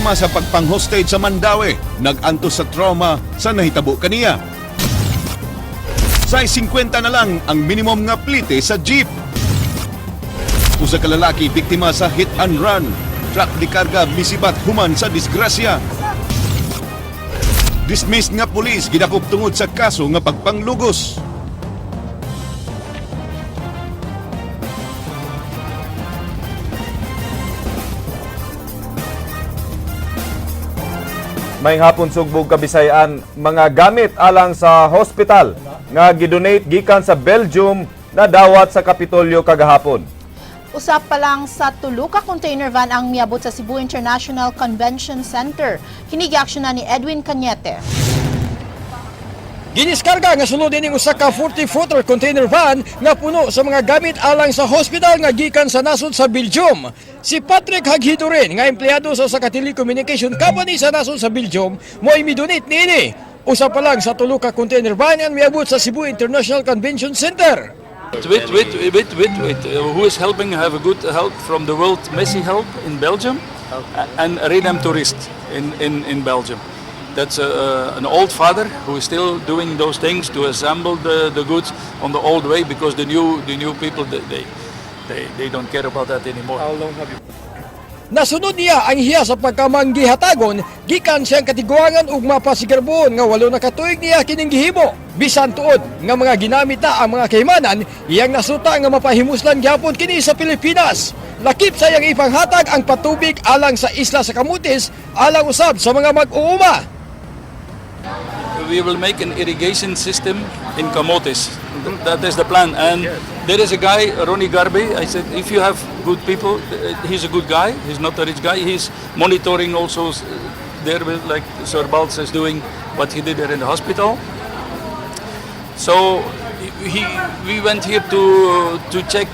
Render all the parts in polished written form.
Biktima sa pagpang-hostage sa Mandaue, nag-antos sa trauma sa nahitabo kaniya. Size 50 na lang ang minimum nga plite sa jeep. Usa ka lalaki biktima sa hit and run. Truck di karga misibat human sa disgrasya. Dismissed nga pulis gidakop tungod sa kaso nga pagpanglugos. May hapon, Sugbo, Kabisayan, mga gamit alang sa hospital nga gidonate gikan sa Belgium na dawat sa Kapitolyo kagahapon. Usap pa lang sa tulo ka container van ang miabot sa Cebu International Convention Center. Kini giaksyon na ni Edwin Cañete. Giniskarga nga sulod ining usa ka 40-footer container van nga puno sa mga gamit alang sa hospital nga gikan sa nasod sa Belgium. Si Patrick Haghidoren nga empleyado sa usa ka telecommunication company sa nasod sa Belgium mo'y midonate niini. Usa pa lang sa tulo ka container van ang miabot sa Cebu International Convention Center. Wait, wait, wait, wait, wait. Who is helping? Have a good help from the World Messi Help in Belgium and Redemptorist in Belgium. That's an old father who is still doing those things to assemble the goods on the old way because the new people, they don't care about that anymore. Nasunod niya ang hiya sa pagkamanggihatagon gikan siyang katiguangan ug mapasigarbuon nga 8 na ka tuig niya kining gihimo. Bisan tuod nga mga ginamit na ang mga kahimanan, iyang nasuta nga mapahimuslan gyapon kini sa Pilipinas. Lakip sa iyang ipanghatag ang patubig alang sa isla sa Camotes alang usab sa mga mag-uuma. We will make an irrigation system in Camotes. That is the plan. And there is a guy, Ronnie Garbe. I said, if you have good people, he's a good guy. He's not a rich guy. He's monitoring also there with, like Sir Baltz is doing what he did there in the hospital. So we went here to check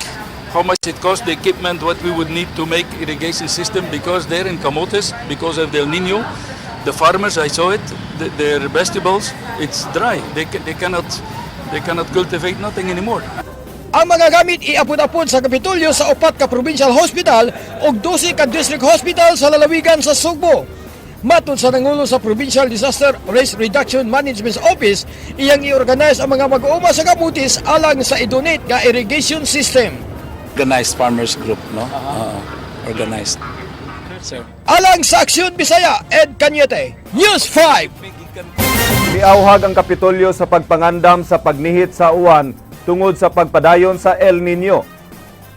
how much it cost, the equipment, what we would need to make irrigation system, because there in Camotes, because of the El Nino, the farmers, I saw it, their vegetables, it's dry. They cannot cultivate nothing anymore. Ang mga gamit iapod-apod sa Kapitolyo sa upat ka provincial hospital ug 12 ka district hospital sa lalawigan sa Sugbo. Matod sa nangulo sa Provincial Disaster Risk Reduction Management Office, iyang i-organize ang mga mag-uuma sa Camotes alang sa i-donate nga irrigation system. Organized farmers group, no? Organized. So, Alang sa Aksyon Bisaya, Ed Cañete, News 5. Miauhag ang Kapitolyo sa pagpangandam sa pagnihit sa uwan tungod sa pagpadayon sa El Nino.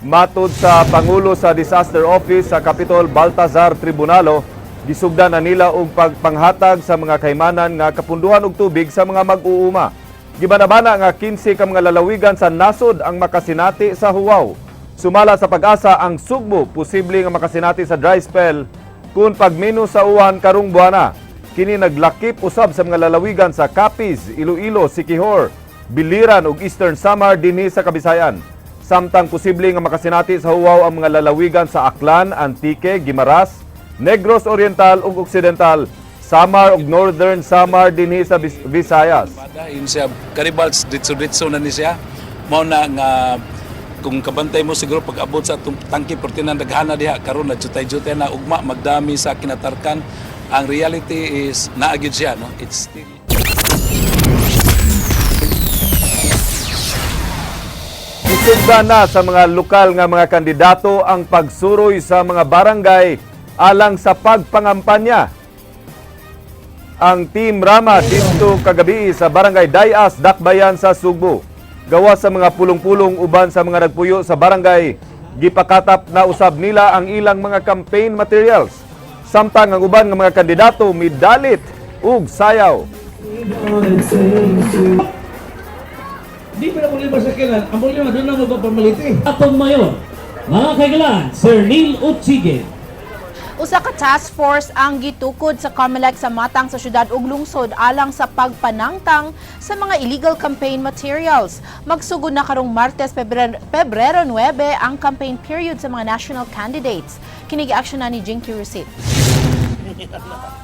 Matod sa Pangulo sa Disaster Office sa Capitol, Baltazar Tribunalo, gisugdan na nila og pagpanghatag sa mga kaymanan nga kapunduhan og tubig sa mga mag-uuma. Gibanabana nga 15 ka mga lalawigan sa nasod ang makasinati sa huwaw. Sumala sa PAGASA, ang Sugbo posible nga makasinati sa dry spell kung pagminus sa uwan karong buwana. Kini naglakip usab sa mga lalawigan sa Capiz, Iloilo, Siquijor, Biliran ug Eastern Samar dinhi sa Kabisayan. Samtang posible nga makasinati sa huwaw ang mga lalawigan sa Aklan, Antique, Guimaras, Negros Oriental ug Occidental, Samar ug Northern Samar dinhi sa Visayas. Yun siya, Karibals, ditso-ditso na ni siya. Mao na nga kung kabantay mo siguro pag abot sa atong tangki perti na daghana diha karon na jutay-jutay na, ugma magdami sa kinatarkan. Ang reality is naa gyud siya, no? It's still Gisugdan na sa mga lokal nga mga kandidato ang pagsuroy sa mga barangay alang sa pagpangampanya. Ang Team Rama dito kagabi sa Barangay Dayas, Dakbayan sa Sugbo. Gawa sa mga pulong-pulong uban sa mga nagpuyo sa barangay, gipakatap na usab nila ang ilang mga campaign materials. Samtang ang uban nga mga kandidato midalit ug sayaw. Di pa na problema sa kailan. Ang problema doon na magpapamalite. Atong mayor, mga kaigalan, Sir Neil Utsigin. Usa ka task force ang gitukod sa COMELEC sa matang sa syudad ug lungsod alang sa pagpanangtang sa mga illegal campaign materials. Magsugod na karong Martes, Pebrero 9 ang campaign period sa mga national candidates. Kini gi-aksyon na ni Jinky Rusit.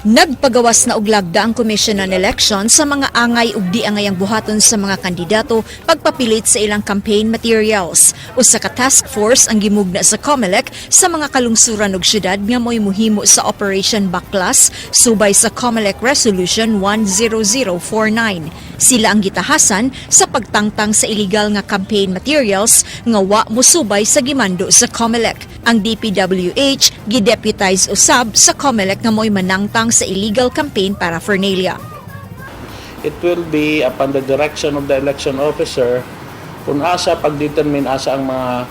Nagpagawas na og lagda ang Commission on Elections sa mga angay ug di angayang buhaton sa mga kandidato pagpapilit sa ilang campaign materials. Usa ka task force ang gimugna sa COMELEC sa mga kalungsuran ug syudad nga mo'y muhimo sa Operation Baklas subay sa COMELEC Resolution 10049. Sila ang gitahasan sa pagtangtang sa illegal nga campaign materials nga wa mosubay sa gimando sa COMELEC. Ang DPWH gideputize usab sa COMELEC nga mo'y manangtang sa illegal campaign paraphernalia. It will be upon the direction of the election officer kung asa pag-determine asa ang mga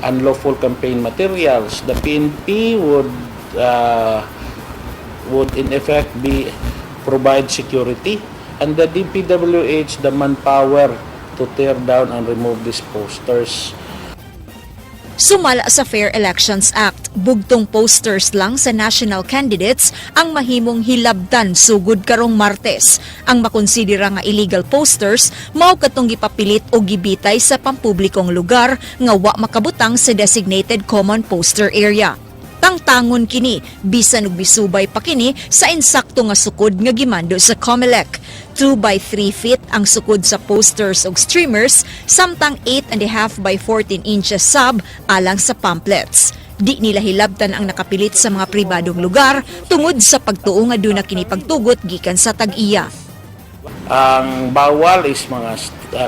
unlawful campaign materials. The PNP would in effect be provide security and the DPWH the manpower to tear down and remove these posters. Sumala sa Fair Elections Act, bugtong posters lang sa national candidates ang mahimong hilabtan sugod karong Martes. Ang makonsidera nga illegal posters mao katong gipapilit o gibitay sa pampublikong lugar nga wa makabutang sa designated common poster area. Tangtangon kini bisan ug misubay pa kini sa insakto nga sukod nga gimando sa COMELEC. 2 by 3 feet ang sukod sa posters ug streamers, samtang 8.5 by 14 inches sab alang sa pamphlets. Di nila hilabtan ang nakapilit sa mga pribadong lugar tungod sa pagtuo nga duna kini pagtugot gikan sa tag-iya. Ang bawal is mga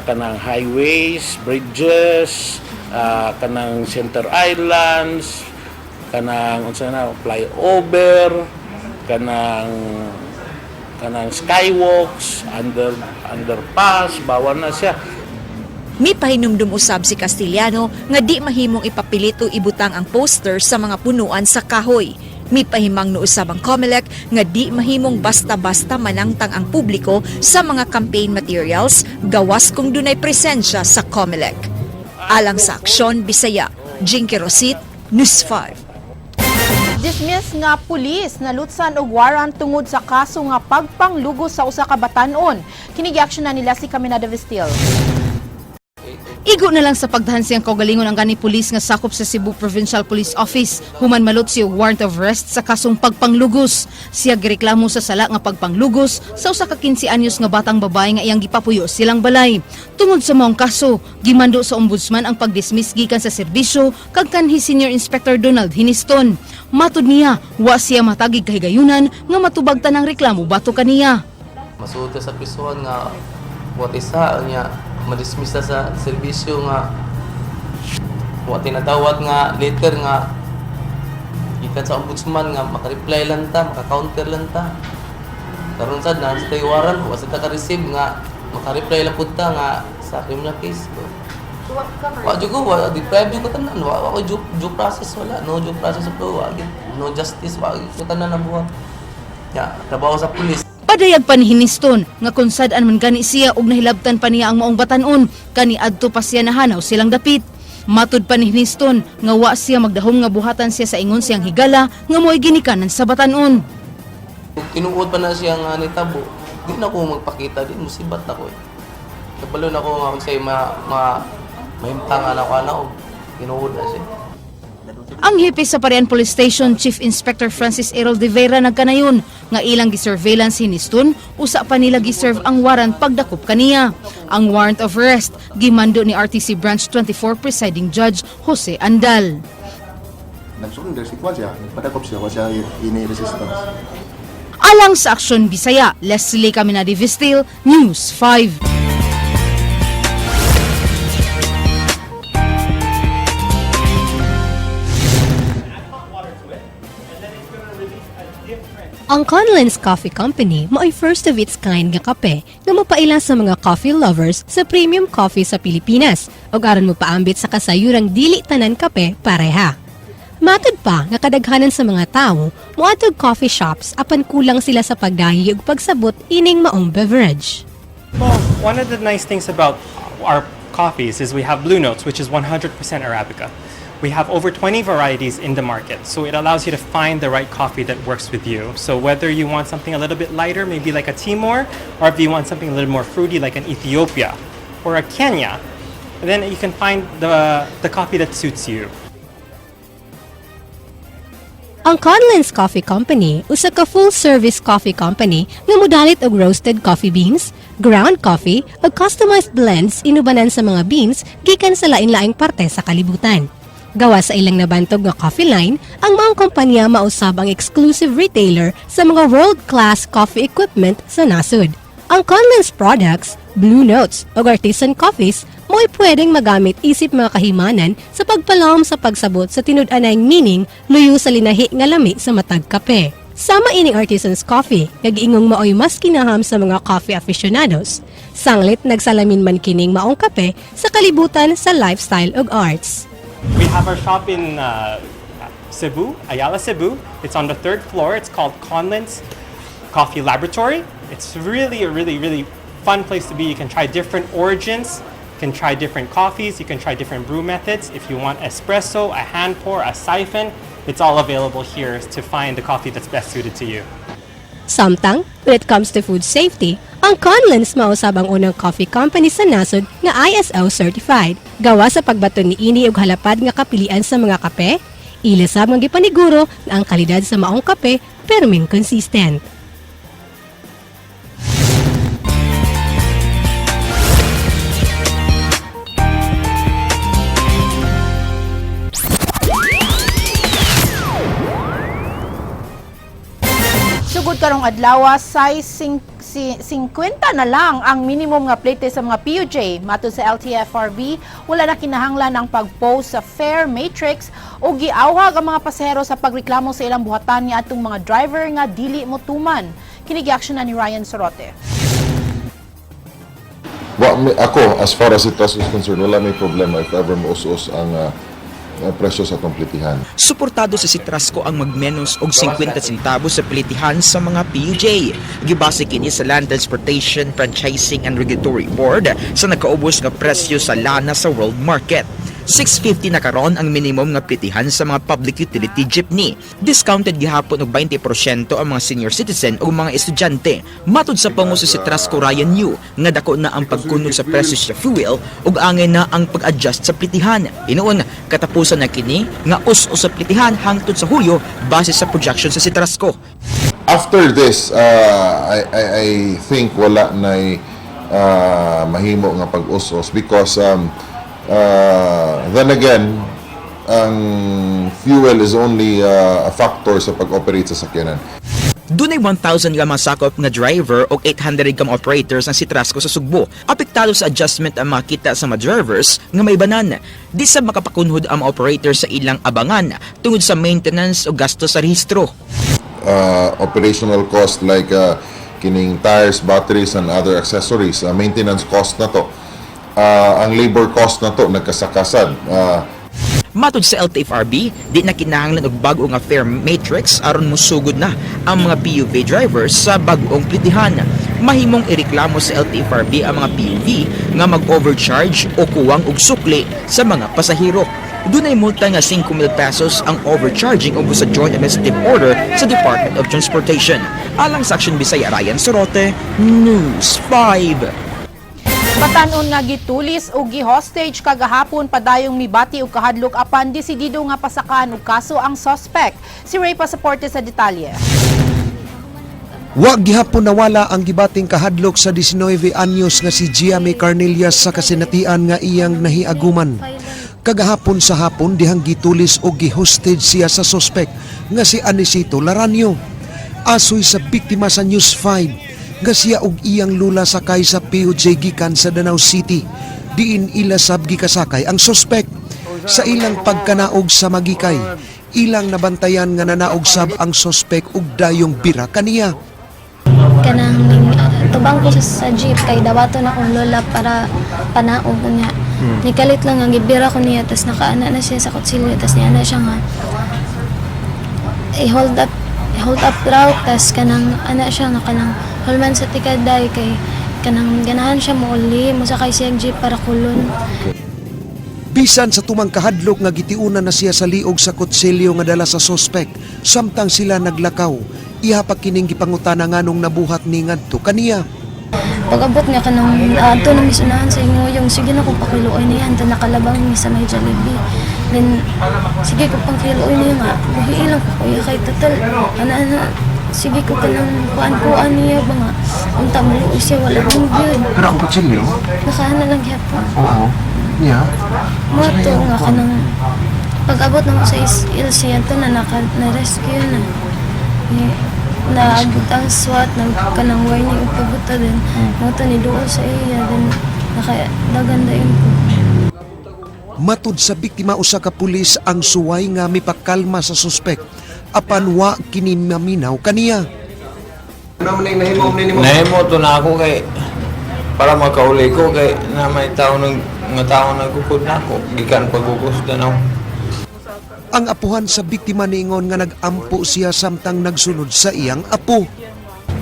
kanang highways, bridges, kanang center islands, kanang unsa na, flyover, kanang skywalks, underpass, bawal na siya. Mipahinumdum usab si Castillano nga di mahimong ipapilit o ibutang ang poster sa mga punuan sa kahoy. Mipahimangno usab ang COMELEC nga di mahimong basta-basta manangtang ang publiko sa mga campaign materials gawas kung dunay presensya sa COMELEC. Alang sa Aksyon Bisaya, Jinky Rosit, News 5. Dismiss nga pulis nalutsan og warrant tungod sa kaso nga pagpanglugos sa usa ka batan-on. Kini na nila si Caminada Vestil. Igo na lang sa pagdahan siyang kaugalingon ang gani pulis nga sakop sa Cebu Provincial Police Office human malutsi og warrant of arrest sa kasong pagpanglugos. Siya gireklamo sa sala nga pagpanglugos sa usa ka 15 anyos nga batang babae nga iyang gipapuyo silang balay. Tungod sa maong kaso, gimando sa ombudsman ang pagdismiss gikan sa serbisyo kag kanhi Senior Inspector Donald Hiniston. Matud niya, wa siya matagig kahigayunan nga matubag tanang reklamo batok kaniya. Masuod ka sa prisuhan nga what isa niya, madismiss na sa serbisyo nga wa tinadawat nga letter nga gikan sa ombudsman nga maka-reply lang ta, maka-counter lang ta. Karon sad naa sa warrant, wa sa ta ka-receive nga maka-reply lang pud ta nga sa criminal case. Wa jud ko, wa deprive jud ko tanan, wa ko due process, wala no due process of law, wa gyud, no justice, wa gyud ko tanan nabuhat. Ya, trabaho sa pulis. Padayag pa ni Hiniston nga kung sad-an man gani siya og nahilabtan pa niya ang maong batan-on, kani adto pa siya nahanaw silang dapit. Matud pa ni Hiniston nga wa siya magdahom nga buhatan siya sa ingon siyang higala nga mo'y ginikanan sa batan-on. Tinuod pa na siya nga nitabo, di na ko magpakita din, musibat na ko eh. Kabalo na ko nga kung sa'yo ma mahimtangan ako ana og tinuod na siya. Ang hepe sa Parian Police Station, Chief Inspector Francis Errol de Vera, nagkanayon nga ilang gisurveillance si Hiniston, usa pa nila giserve ang warrant pagdakop kaniya. Ang warrant of arrest gimando ni RTC Branch 24 Presiding Judge Jose Andal. Nag-surrender si Kwan siya, nagpadakop siya, wa siya ini resistance. Alang sa Aksyon Bisaya, Leslie Caminadi Vistil, News 5. Ang Conlin's Coffee Company mao'y first of its kind nga kape nga mapaila sa mga coffee lovers sa premium coffee sa Pilipinas ug aron mo paambit sa kasayurang dili tanan kape pareha. Matud pa nga kadaghanan sa mga tawo moadtog coffee shops apan kulang sila sa pagdahi ug pagsabot ining maong beverage. Well, one of the nice things about our coffees is we have Blue Notes, which is 100% Arabica. We have over 20 varieties in the market, so it allows you to find the right coffee that works with you. So whether you want something a little bit lighter, maybe like a Timor, or if you want something a little more fruity like an Ethiopia or a Kenya, then you can find the coffee that suits you. Ang Ang Conlin's Coffee Company usa ka full-service coffee company nga modalit og roasted coffee beans, ground coffee ug customized blends inubanan sa mga beans gikan sa lain-laing parte sa kalibutan. Gawa sa ilang nabantog nga coffee line, ang maong kompanya mausab ang exclusive retailer sa mga world-class coffee equipment sa nasod. Ang Conlin's products, Blue Notes o artisan coffees mo'y pwedeng magamit isip mga kahimanan sa pagpalawom sa pagsabot sa tinud-anay meaning luyo sa linahi nga lami sa matag kape. Sama ining Artisan's Coffee, nga giingong maoy mas kinaham sa mga coffee aficionados. Sanglit nagsalamin man kining maong kape sa kalibutan sa lifestyle ug arts. We have our shop in Cebu, Ayala, Cebu. It's on the third floor. It's called Conlin's Coffee Laboratory. It's really a really, really fun place to be. You can try different origins, you can try different coffees, you can try different brew methods. If you want espresso, a hand pour, a siphon, it's all available here to find the coffee that's best suited to you. Samtang, when it comes to food safety, ang Conlin's mausab ang unang coffee company sa nasod nga ISO certified. Gawa sa pagbaton ni ini og halapad nga kapilian sa mga kape, ila sab nga gipaniguro nga ang kalidad sa maong kape perming consistent. Sugod karong adlaw, size 50 na lang ang minimum nga plate sa mga PUJ. Matod sa LTFRB, wala na kinahanglan ang pag-post sa fare matrix o giawhag ang mga pasahero sa pagreklamo sa ilang buhatan ni atong mga driver nga dili motuman. Kini giaksyonan ni Ryan Sorote. Wa, ako, as far as it is concerned, wala may problema if ever maus-us ang presyo sa atong plitihan. Suportado sa Citrasco ang magmenos og 50 centavos sa plitihan sa mga PUJ. Gibase kini sa Land Transportation Franchising and Regulatory Board sa nagkaubos nga presyo sa lana sa world market. 650 na karon ang minimum nga plitihan sa mga public utility jeepney. Discounted gihapon og 20% ang mga senior citizen ug mga estudyante. Matud sa pangu sa Citrasco Ryan Yu nga dako na ang pagkunod sa presyo sa fuel ug angay na ang pag-adjust sa plitihan. Hinuon katapusan na kini nga us-us sa plitihan hangtod sa Hulyo base sa projection sa Citrasco. After this, I think wala na mahimo nga pag-us-us because then again, ang fuel is only a factor sa pag-operate sa sakyanan. Dunay 1,000 ka mga sakop nga driver o 800 ka mga operators ang Citrasco sa Sugbo. Apektado sa adjustment ang makita sa mga drivers nga may banan. Di sa makapakunhod ang mga operators sa ilang abangan tungod sa maintenance o gasto sa rehistro. Operational cost like kining tires, batteries, and other accessories, maintenance cost na to. Ang labor cost na to, nagkasakasad. Matod sa LTFRB, di na kinahanglan og bag-o nga fare matrix aron mosugod na ang mga PUV drivers sa bag-ong plitihan. Mahimong ireklamo sa LTFRB ang mga PUV nga mag-overcharge o kuwang og sukli sa mga pasahero. Dunay multa nga 5,000 pesos ang overcharging ubos sa Joint Administrative Order sa Department of Transportation. Alang sa Action Bisaya, Ryan Sorote, News 5. Batanon nga gitulis o gi-hostage kagahapon padayong mibati og kahadlok apan desidido nga pasakan og kaso ang suspect. Si Ray Pasaporte sa detalye. Wa gihapon nawala ang gibating kahadlok sa 19 anyos nga si Giame Carnelias sa kasinatian nga iyang nahiaguman. Kagahapon sa hapon dihang gitulis o gihostage siya sa sospek nga si Anisito Laranio. Asoy sa biktima sa News 5 nga siya og iyang lula sakay sa PUJ gikan sa Danao City. Diin ila sab gikasakay ang sospek sa ilang pagkanaog sa magikay. Ilang nabantayan nga nanaog sab ang sospek og dayong bira kaniya. Kanang tubang ko sa jeep kay dawaton akong lola para panaog niya. Nikalit lang ang gibira ko niya, tas nakaana na siya sa kutsilyo, tas niya na siya nga i-hold up, i-hold up raw, tas kanang ana siya nga kanang hulman sa tikaday kay kanang ganahan siya mouli mosakay siya jeep para kulon. Bisan sa tumang kahadlok nga gitiunan na siya sa liog sa kutsilyo nga dala sa sospek, samtang sila naglakaw, iha pa kining gipangutana nganong nabuhat ni ngadto kaniya. Pag-abot niya kanang adto na misunahan sa inyo, yung sige na kung pakiluoy niya, ito nakalabang mi sa may Jollibee. Then sige ko pang kiloy niya nga buhi lang ko kuya kay total ana sige ko kanang kuan-kuan niya ba nga unta maluoy siya, wala dong gyud. Pero ang kutsilyo? Nakaana lang gyapon. Oo. Niya? Mo to nga kanang pag-abot na mo sa LC ato na naka na rescue na. Eh, naabot ang SWAT nag kanang warning ug pabuta din mo to ni duol sa iya, then nakadagan dayon ko. Matud sa biktima, usa ka pulis ang suway nga mipakalma sa suspek apan wa kini maminaw kaniya. Nahimo to na ako kay para makauli ko kay na may tao nang nga tao nagukod na ako gikan pagugos na ako. Ang apuhan sa biktima niingon nga nag-ampo siya samtang nagsunod sa iyang apo.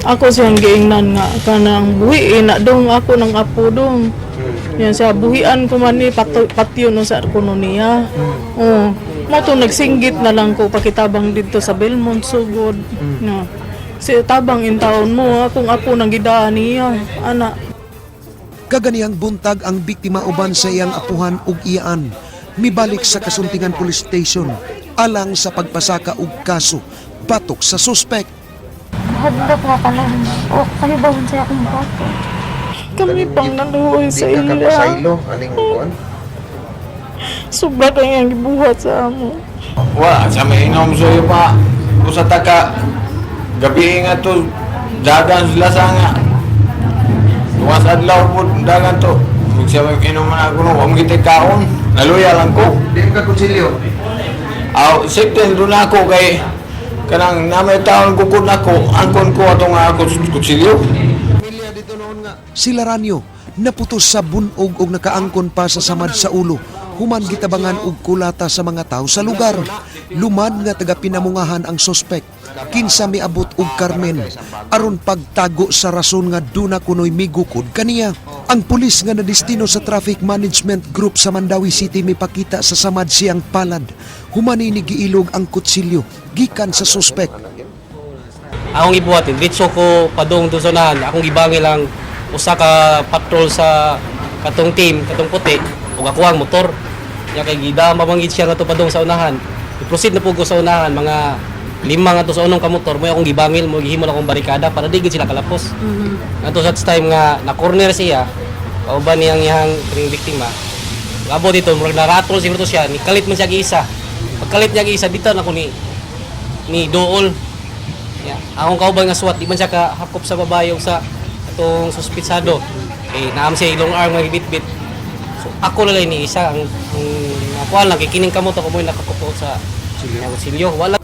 Ako siyang giingnan nga kanang buhi na dong ako ng apo dong. Yan siya buhian ko man ni patyo no sa kuno niya. Oh, mo to nagsinggit na lang ko pakitabang didto sa Belmont sugod. No. Si tabang in taon mo akong apo nang gidaan niya. Ana. Kaganihang buntag, ang biktima uban sa iyang apuhan ug iyaan mibalik sa Kasuntingan Police Station alang sa pagpasaka og kaso batok sa suspek. Hadlok nga kanang o kahibawon sa akong bata. Kami pang naluoy sa ila. Aning kuan? Sobra kay ang gibuhat sa amo. Wa sa may inom suyo pa usa ta ka gabi nga to dagan sila sa nga tuwas adlaw po dagan to siya may inom man ako no wa mo gitay kaon, naluya lang ko. Di ka kutsilyo. Aw, sikten doon ako kay kanang na may taon gukod nako, angkon ko ato nga ako kutsilyo. Si Laranyo naputos sa bunog og nakaangkon pa sa samad sa ulo human gitabangan og kulata sa mga tao sa lugar. Lumad nga taga Pinamungahan ang sospek kinsa miabot og Carmen aron pagtago sa rason nga duna kunoy migukod kaniya. Ang pulis nga nadestino sa Traffic Management Group sa Mandaue City mipakita sa samad siyang palad human ini giilog ang kutsilyo gikan sa sospek. Akong ibuhat, diretso ko padung doon sa unahan. Akong gibangi lang usa ka patrol sa katong team, katong puti, ug ako ang motor. Ya kay gidama man gid siya nga padung sa unahan. I-proceed na pud ko sa unahan, mga lima nga to sa unong kamotor mo akong gibangil mo, gihimo na akong barikada para di gid sila kalapos. Ngadto sa time nga na corner siya, kauban niyang iyang kining biktima. Abo dito, murag naratol siguro to siya, ni kalit man siya giisa. Pagkalit niya giisa dito na ko ni duol. Ya, akong kauban nga SWAT, di man siya kahakop sa babae o sa atong suspitsado. Eh, naam siya ilong arm nga gibitbit. So ako na lang ni isa ang ako lang kay kining kamot ako mo nakakupot sa kutsilyo. Wala.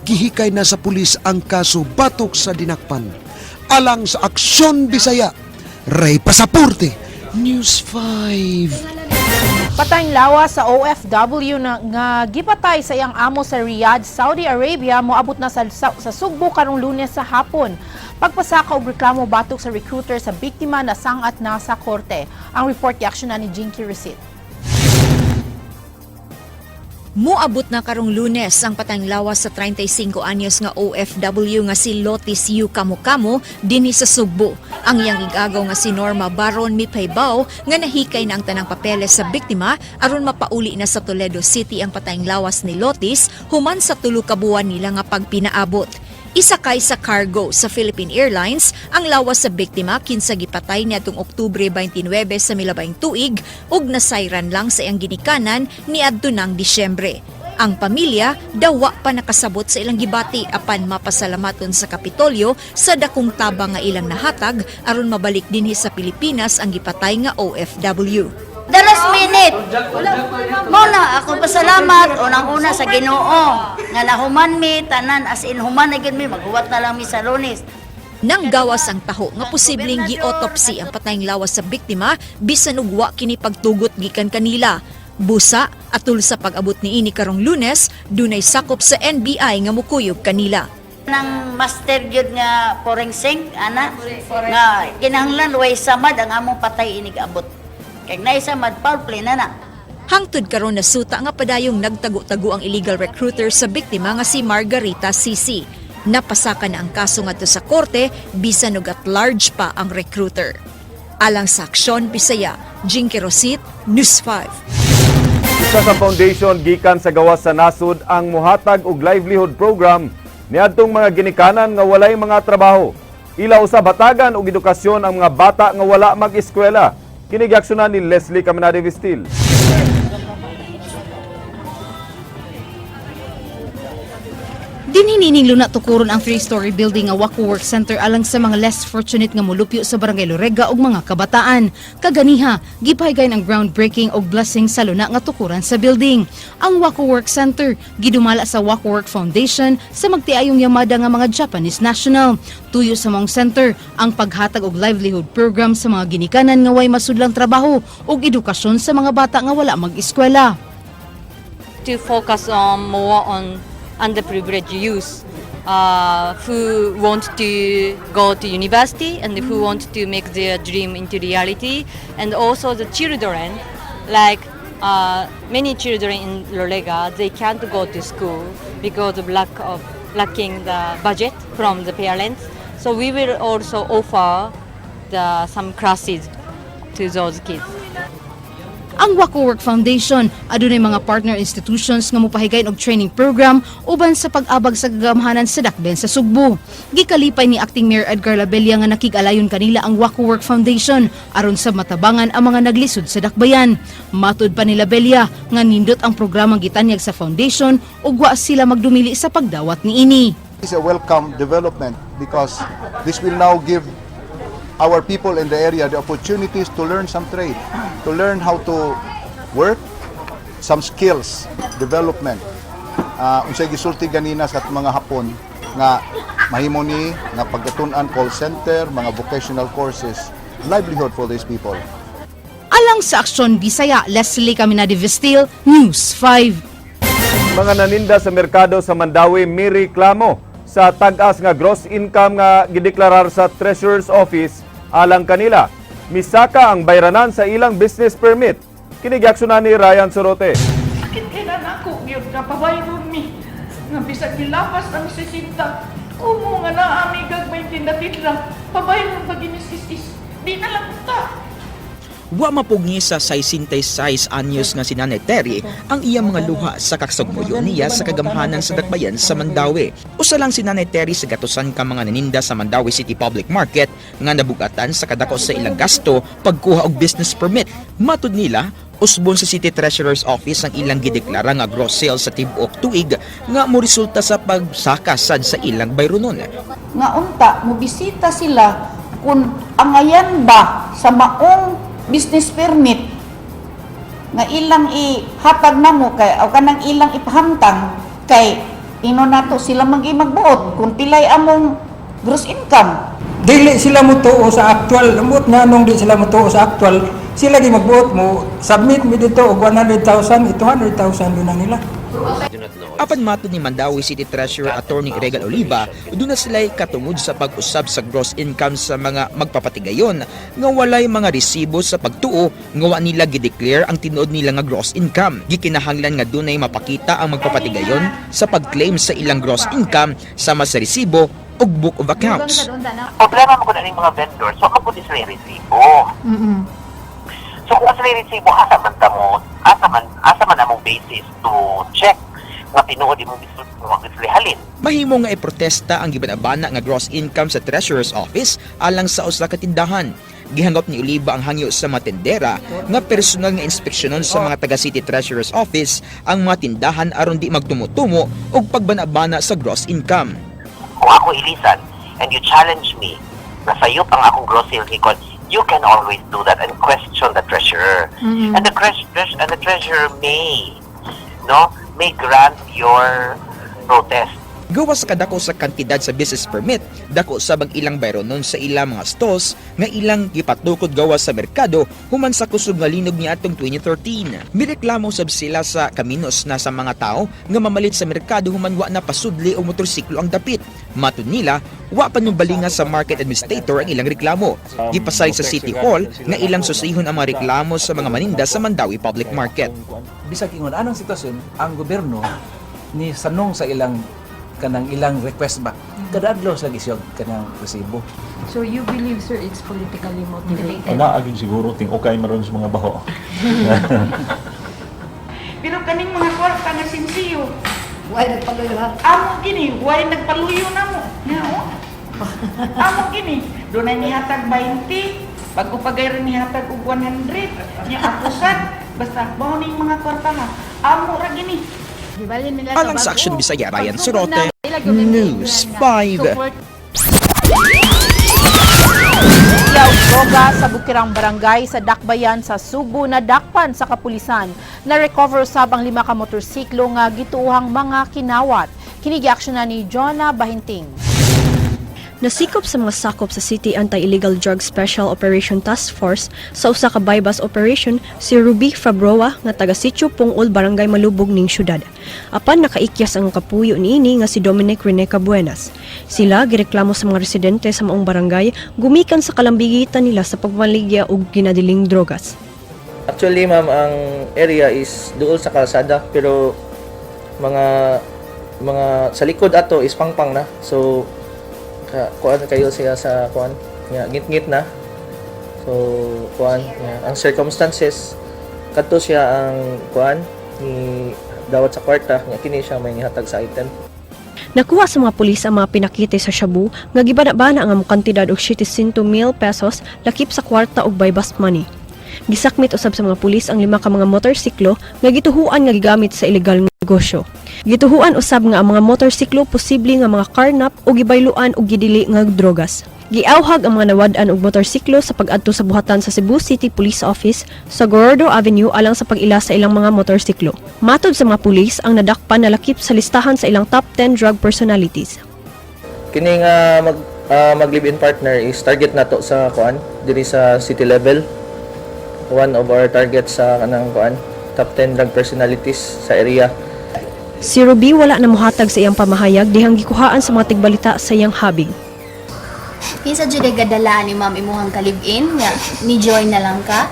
Gihikay na sa pulis ang kaso batok sa dinakpan. Alang sa Aksyon Bisaya, Ray Pasaporte, News 5. Patayng lawas sa OFW na nga gipatay sa iyang amo sa Riyadh, Saudi Arabia moabot na sa Sugbo karong Lunes sa hapon. Pagpasaka og reklamo batok sa recruiter sa biktima na sangat na sa korte. Ang report reaction na ni Jinky Recit. Muabot na karong Lunes ang patayng lawas sa 35 anyos nga OFW nga si Lotis Yu Kamukamo dinhi sa Sugbo. Ang iyang igagaw nga si Norma Baron mipaybaw nga nahikay na ang tanang papeles sa biktima aron mapauli na sa Toledo City ang patayng lawas ni Lotis human sa 3 ka buwan nila nga pagpinaabot. Isakay sa cargo sa Philippine Airlines ang lawas sa biktima kinsa gipatay niadtong Oktubre 29 sa milabayng tuig ug nasayran lang sa iyang ginikanan niadto nang Disyembre. Ang pamilya daw wa pa nakasabot sa ilang gibati apan mapasalamaton sa Kapitolyo sa dakong tabang nga ilang nahatag aron mabalik dinhi sa Pilipinas ang gipatay nga OFW. The last minute. Mo na ako pasalamat unang-una sa Ginoo nga nahuman mi tanan, as in human na gyud mi, maghuwat na lang mi sa Lunes. Nang gawas ang taho nga posibleng gi-autopsy ang patayng lawas sa biktima bisan og wa kini pagtugot gikan kanila. Busa, atul sa pag-abot niini karong Lunes, dunay sakop sa NBI nga mukuyog kanila. Nang master gyud nga forensic ana nga kinahanglan way samad ang among patay inig abot. Kay naay samad, foul play na na. Hangtod karon nasuta nga padayong nagtago-tago ang illegal recruiter sa biktima nga si Margarita Sisi. Napasaka na ang kaso ngadto sa korte bisan og at large pa ang recruiter. Alang sa Aksyon Bisaya, Jinky Rosit, News 5. Usa ka foundation gikan sa gawas sa nasod ang muhatag og livelihood program niadtong mga ginikanan nga walay mga trabaho. Ila usab hatagan og edukasyon ang mga bata nga wala mag-eskwela. Kini giaksyonan ni Leslie Caminade Vistil. Dinhi nining luna tukuron ang three-story building nga Waco Work Center alang sa mga less fortunate nga molupyo sa Barangay Lorega ug mga kabataan. Kaganiha, gipahigayon ang groundbreaking og blessing sa luna nga tukuran sa building. Ang Waco Work Center gidumala sa Waco Work Foundation sa magtiayong yamada nga mga Japanese national. Tuyo sa maong center ang paghatag og livelihood program sa mga ginikanan nga way masudlang trabaho ug edukasyon sa mga bata nga wala mag-eskwela. To focus on more on underprivileged youth who want to go to university and who want to make their dream into reality, and also the children, like many children in Lorega, they can't go to school because of lack of lacking the budget from the parents. So we will also offer the some classes to those kids. Ang Waco Work Foundation adunay mga partner institutions nga mopahigayon og training program uban sa pag-abag sa kagamhanan sa dakben sa Sugbo. Gikalipay ni Acting Mayor Edgar Labella nga nakig-alayon kanila ang Waco Work Foundation aron sa matabangan ang mga naglisod sa dakbayan. Matud pa ni Labella nga nindot ang programang gitanyag sa foundation ug wa sila magdumili sa pagdawat niini. It's a welcome development because this will now give our people in the area the opportunities to learn some trade, to learn how to work, some skills development. Unsay gisulti ganina sa mga Hapon nga mahimo ni nga pagkatun-an, call center, mga vocational courses, livelihood for these people. Alang sa Aksyon Bisaya, Leslie Caminade Vestil, News 5. Mga naninda sa merkado sa Mandaue mireklamo sa tag-as nga gross income nga gideklarar sa Treasurer's Office alang kanila. Misaka ang bayranan sa ilang business permit. Kini giaksyonan ni Ryan Sorote. Sakit kay na nako gyud nga pabayron mi. Nga bisag gilapas ang 60. Kumo nga naa mi gagmay tinda-tinda. Pabayron pa ginis is. Di na lang ta. Wa mapugni sa 66 anyos nga si Nanay Terry ang iyang mga luha sa kagsugmuyo niya sa kagamhanan sa dakbayan sa Mandaue. Usa lang si Nanay Terry sa gatusan ka mga naninda sa Mandaue City Public Market nga nabugatan sa kadako sa ilang gasto pagkuha og business permit. Matud nila, usbon sa City Treasurer's Office ang ilang gideklara nga gross sales sa tibuok tuig nga moresulta sa pagsaka sad sa ilang bayronon. Nga unta mobisita sila kung angayan ba sa maong business permit nga ilang ihatag namo kay o kanang ilang ipahamtang, kay ino nato sila magi magbuot kung pilay among gross income. Dili sila mutuo sa actual. Amot nga nung di sila mutuo sa actual, sila di magbuot mo submit mi dito og 100,000, 200,000 yun na nila. Apan matod ni Mandaue City Treasurer Attorney Regal Oliva, duna sila'y katungod sa pag-usab sa gross income sa mga magpapatigayon nga walay mga resibo sa pagtuo nga wa nila gideclare ang tinuod nila nga gross income. Gikinahanglan nga dunay mapakita ang magpapatigayon sa pag-claim sa ilang gross income sama sa resibo ug book of accounts. Problema mo ning mga vendors, so kapag sila yung resibo. So kung sila yung resibo, asa man ta mo, asa man among basis to check nga tinuod imong business mo sila halin. Mahimo nga iprotesta ang gibanabana nga gross income sa Treasurer's Office alang sa usa ka tindahan. Gihangop ni Oliva ang hangyo sa mga tendera nga personal nga inspeksyonon sa mga taga City Treasurer's Office ang mga tindahan aron di magtumutumo og pagbanabana sa gross income. Kung ako ilisan and you challenge me na sayop ang akong gross sales record, you can always do that and question the treasurer. And the treasurer may, no, may grant your protest. Gawas sa kadako sa kantidad sa business permit, dako sab ang ilang bayronon sa ilang mga stalls nga ilang gipatukod gawas sa merkado human sa kusog nga linog niadtong 2013. Mireklamo sab sila sa kaminos na sa mga tao nga mamalit sa merkado human wa na pasudli o motorsiklo ang dapit. Matud nila, wa pa nubalinga sa market administrator ang ilang reklamo. Gipasalig sa City Hall nga ilang susihon ang mga reklamo sa mga maninda sa Mandaue Public Market. Bisag ingon anong sitwasyon, ang gobyerno ni sanong sa ilang kanang ilang request ba. Kada adlaw sila gisiyog kanang resibo. So you believe, sir, it's politically motivated? Ana agin siguro ting okay maron sa mga baho. Pero kaning mga kwarta nga sinsiyo. Why nagpaluyo ha? Amo gini, why nagpaluyo na mo? Nga oh. Amo gini, dunay nihatag 20, pag upagay rin nihatag og 100. Nya ako sad, basta mao ning mga kwarta ha. Amo ra gini. Alang sa Action Bisaya, Ryan Sorote, News 5. Yaw droga sa Bukirang Barangay sa Dakbayan sa Subo na dakpan sa kapulisan. Na-recover usab ang 5 ka motorsiklo nga gituohang mga kinawat. Kini giaksyonan ni Jonah Bahinting. Nasikop sa mga sakop sa City Anti-Illegal Drug Special Operation Task Force sa usa ka buy-bust operation si Ruby Fabroa nga taga Sitio Pungol, Barangay Malubog ning syudad. Apan nakaikyas ang kapuyo niini nga si Dominic Rene Cabuenas. Sila gireklamo sa mga residente sa maong barangay gumikan sa kalambigitan nila sa pagmaligya og ginadiling drogas. Actually, ma'am, ang area is duol sa kalsada pero mga sa likod ato is pangpang na. So ka, kuan kayo siya sa kuan nga ngit-ngit na. So kuan nga, ang circumstances kadto siya ang kuan ni dawat sa kwarta nga kini siya may nihatag sa item. Nakuha sa mga pulis ang mga pinakite sa shabu nga gibana-bana nga mokantidad og 700,000 pesos lakip sa kwarta og buy-bust money. Gisakmit usab sa mga pulis ang 5 ka mga motorsiklo nga gituhuan nga gigamit sa ilegal nga negosyo. Gituhuan usab nga ang mga motorsiklo posible nga mga carnap o gibayluan og gidili nga drogas. Giawhag ang mga nawad-an og motorsiklo sa pag-adto sa buhatan sa Cebu City Police Office sa Gorordo Avenue alang sa pag-ila sa ilang mga motorsiklo. Matod sa mga pulis, ang nadakpan nalakip sa listahan sa ilang top 10 drug personalities. Kini nga mag live-in partner is target nato sa kuan diri sa city level. One of our targets sa kanang kuan top 10 drug personalities sa area. Si Ruby wala na mohatag sa iyang pamahayag dihang gikuhaan sa mga tigbalita sa iyang habig. Kinsa jud ay gadala ni ma'am imuhang ka-live-in nga ni join na lang ka?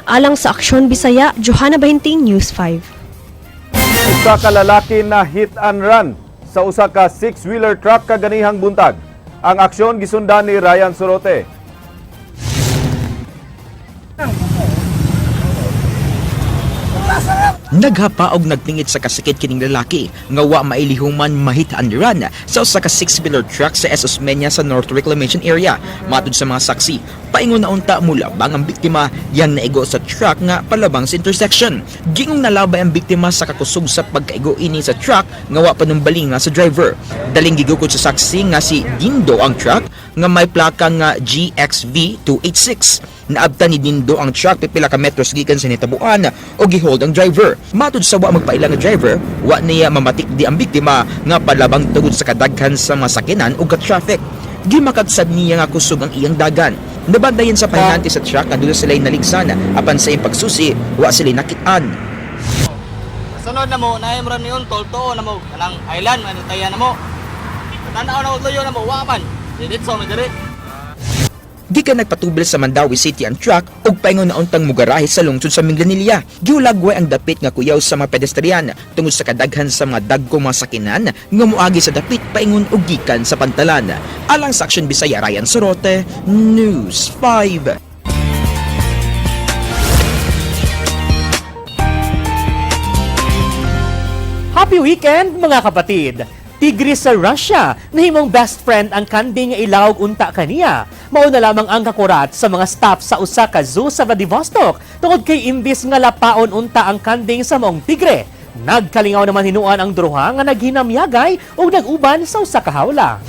Alang sa Aksyon Bisaya, Johanna Bahinting, News 5. Usa ka lalaki na hit and run sa usa ka six-wheeler truck kaganihang buntag. Ang aksyon gisundan ni Ryan Sorote. Naghapa og nagtingit sa kasakit kining lalaki nga wa mailihuman mahit and run sa usa ka six-wheeler truck sa S. Osmeña sa North Reclamation Area. Matud sa mga saksi, paingon na unta mulabang ang biktima yang naigo sa truck nga palabang sa intersection. Gingong nalabay ang biktima sa kakusog sa pagkaigo ini sa truck nga wa panumbali nga sa driver. Daling gigukod sa saksi nga si Dindo ang truck nga may plaka nga GXV 286. Naabtan ni Dindo ang truck pipila ka metros gikan sa nitabuan o gihold ang driver. Matud sa wa magpaila nga driver, wa niya mamatik di ang biktima nga palabang tungod sa kadaghan sa mga sakyanan ug ka-traffic. Gimakagsad niya nga kusog ang iyang dagan. Nabantayan sa pahinante sa truck nga dula sila'y naligsan apan sa iyang pagsusi, wa sila'y nakit-an. Sunod na mo, naay mo ni untol tuo na mo kanang island man tayan na mo. Tan-aw na luyo na mo wa man. Diditso mi diri. Gikan nagpatubil sa Mandaue City ang truck ug paingon na untang mugarahe sa lungsod sa Minglanilla. Giulagway ang dapit nga kuyaw sa mga pedestrian tungod sa kadaghan sa mga dagko mga sakinan nga moagi sa dapit paingon og gikan sa pantalan. Alang sa Action Bisaya, Ryan Sorote, News 5. Happy weekend mga kapatid! Tigre sa Russia, nahimong best friend ang kanding nga ilawog unta kaniya. Mao na lamang ang kakurat sa mga staff sa usa ka zoo sa Vladivostok tungod kay imbis nga lapaon unta ang kanding sa maong tigre. Nagkalingaw naman hinuan ang duruha nga naghinamyagay ug nag-uban sa usa ka hawla.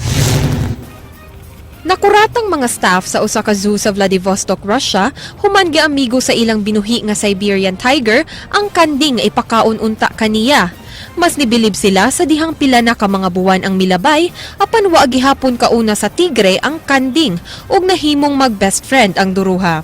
Nakuratang mga staff sa usa ka zoo sa Vladivostok, Russia, human giamigo sa ilang binuhi nga Siberian tiger ang kanding nga ipakaon unta kaniya. Mas nibilib sila sa dihang pila na ka mga buwan ang milabay apan wa gihapon kauna sa tigre ang kanding ug nahimong mag best friend ang duruha.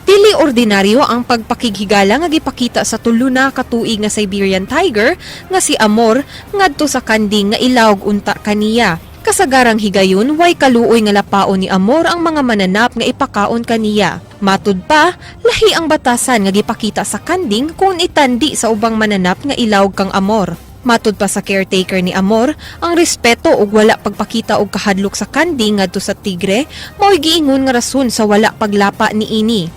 Dili ordinaryo ang pagpakighigala nga gipakita sa tulo na ka tuig nga Siberian tiger nga si Amor ngadto sa kanding nga ilawog unta kaniya. Kasagarang higayon, way kaluoy nga lapaon ni Amor ang mga mananap nga ipakaon kaniya. Matud pa, lahi ang batasan nga gipakita sa kanding kung itandi sa ubang mananap nga ilawog kang Amor. Matud pa sa caretaker ni Amor, ang respeto ug wala pagpakita og kahadlok sa kanding ngadto sa tigre mao'y giingon nga rason sa wala paglapa niini.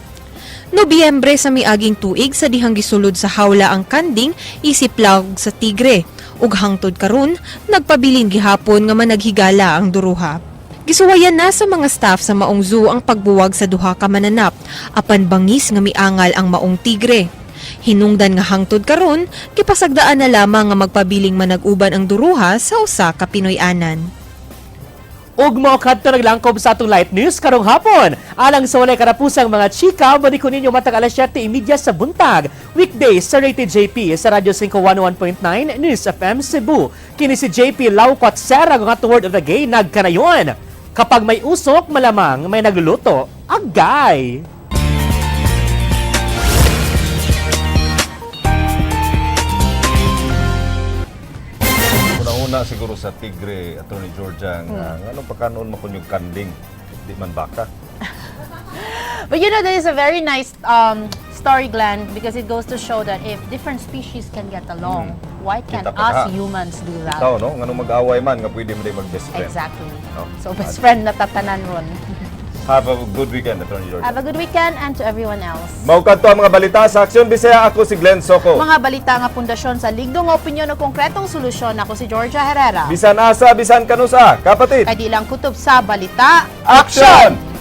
Nobyembre sa miaging tuig sa dihang gisulod sa hawla ang kanding isip lawg sa tigre. Ug hangtod karon, nagpabilin gihapon nga managhigala ang duruha. Gisuwayan na sa mga staff sa maong zoo ang pagbuwag sa duha ka mananap, apan bangis nga miangal ang maong tigre. Hinungdan nga hangtod karon, gipasagdaan na lamang nga magpabiling manag-uban ang duruha sa usa ka Pinoy-anan. Ug mao kadto naglangkob sa atong light news karong hapon. Alang sa walay karapusang mga chika, balik ko ninyo matag alas 7:30 sa buntag. Weekdays sa Rated JP sa Radyo 5 101.9 News FM Cebu. Kini si JP Laucot Serra nga word of the gay nagkanayon. Kapag may usok, malamang may nagluluto. Agay! Una-una siguro sa Tigre, Attorney Georgia, nga nganong pagkanoon man kunyog kanding, di man baka. But that is a very nice story, Glenn, because it goes to show that if different species can get along, why can't Kita pa us ka. humans do that? Tao, no? Nganong mag-away man, nga pwede mo din mag-best friend. Exactly. No? So best friend na tatanan ron. Have a good weekend, Attorney Georgia. Have a good weekend and to everyone else. Mao kadto ang mga balita sa Aksyon Bisaya. Ako si Glenn Soco. Mga balita nga pundasyon sa ligdong opinyon o konkretong solusyon. Ako si Georgia Herrera. Bisan asa, bisan kanusa, kapatid. Kay di lang kutob sa balita. Action!